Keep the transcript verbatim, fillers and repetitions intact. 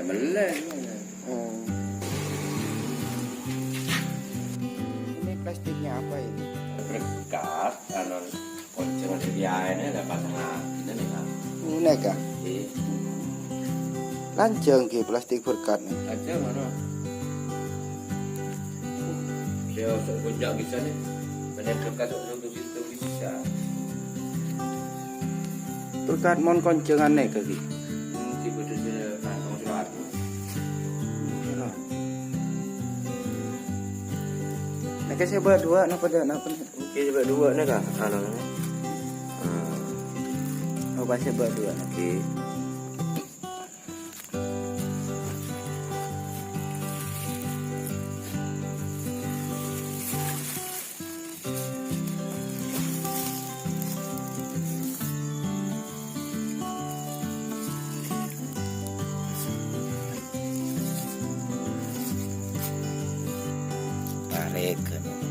Mellè. Oh. Ini plastiknya apa ini? Berkat, anu, konceng dari airnya ada pasang lagi, kan? Ini kah? Iya. Lanjang ke plastik berkat nih. Aja mana? Dia sok puncak bisa nih. Ada berkat sok situ bisa. Berkat mon koncengan nih kaki. Hmm, tiba-tiba nangkong surat. Nek saya buat dua, napa dah, napa nih? Oke, coba dua nih, Kak. Anu, nih. Hmm. Oh, pas saya buat dua. Oke. Tarik.